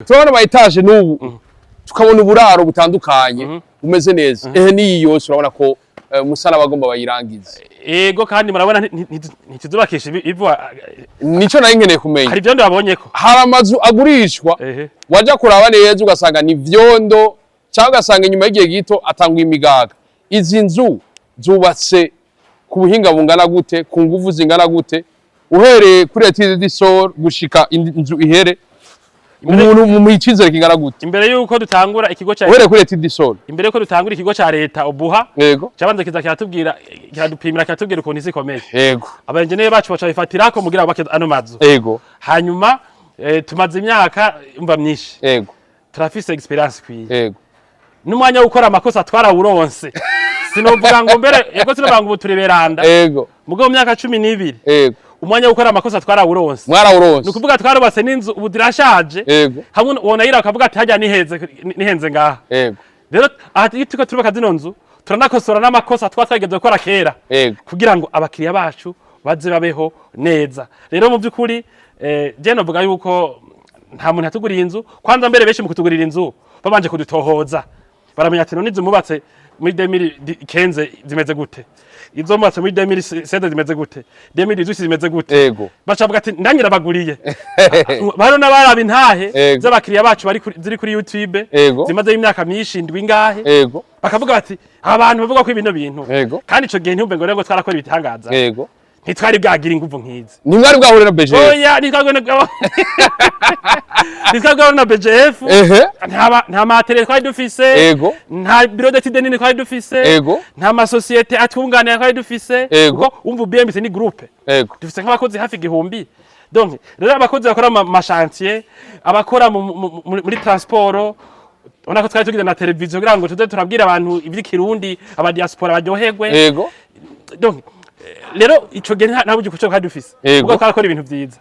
Turabona ama étages n'ubu, tukabona uburaro butandukanye bumeze neza. Ehe, n'iyi yose urabona ko musa n'abagomba bayirangize. Ego, kandi murabona ntituzubakisha ivu. Nico nari nkeneye kumenya. Hari ivyondo babonye ko Hari amazu agurishwa, waja kuraba neza ugasanga ni vyondo, cyangwa ugasanga inyuma y'igihe gito atangwa imigaga. Izi nzu zubatse ku buhinga bungana gute, ku nguvu zingana gute, uhereye kuri étude du sol gushika inzu ihere, umuntu mu icizere kingana gute? Imbere yuko dutangura ikigo ca Uhereye kuri étude du sol. Imbere yuko dutangura ikigo ca leta OBUHA, cyabanza kiza kiratubwira, kiradupimira, kiratubwira ukuntu isi ikomeye. Abaenjeniyeri bacu baca bifatirako mugira bubake ano mazu. Hanyuma tumaze imyaka umva myinshi, turafise expérience ikwiye n'umwanya wo gukora amakosa twarawuronse. Sinovuga ngo mbere yego, sinovuga ngo ubu turi beranda, mugabo mu myaka 12 umwanya wo gukora amakosa twarawuronse. Mwarawuronse. Ni ukuvuga twarubatse n'inzu ubu zirashaje, hamwe wona yira ukavuga ati hajya niheze, nihenze ngaha. Rero aha iyo turiko turubaka zino nzu, turanakosora n'amakosa twa twageze gukora kera kugira ngo abakiriya bacu baze babeho neza. Rero mu by'ukuri je novuga yuko nta muntu yatuguriye inzu. Kwanza mbere benshi mu kutugurira inzu babanje kudutohoza, baramenya ati none izo mubatse muri 2015 zimeze gute, izo mubatse muri 2016 zimeze gute, 2018 zimeze gute? Baca bavuga ati ndangira baguriye. Bano n'abaraba intahe z'abakiriya bacu bari ziri kuri YouTube, zimaze imyaka myinshi, indwi ingahe, bakavuga bati abantu bavuga ko ibino bintu, kandi ico gihe ntiyumve ngo rero ngo twarakora ibitangaza, ntitwari bwagira inguvu nk'izi. Ntimwari bwahure na BGF? Oya, ntitwari na BGF. Nta ma ateliers twari dufise, nta bureau d'études nini twari dufise, nta masosiyete atwunganira twari dufise. Kuko umva, BMBC ni groupe, dufise nk'abakozi hafi 1000. Donc rero abakozi bakora mu ma chantiers, abakora muri transport, ubona ko twari tugize na televiziyo kugira ngo tuze turabwira abantu ivy'ikirundi, aba diaspora baryoherwe. Donc rero ico gihe nta buryo kuco twari dufise, kuko twarakora ibintu vyiza.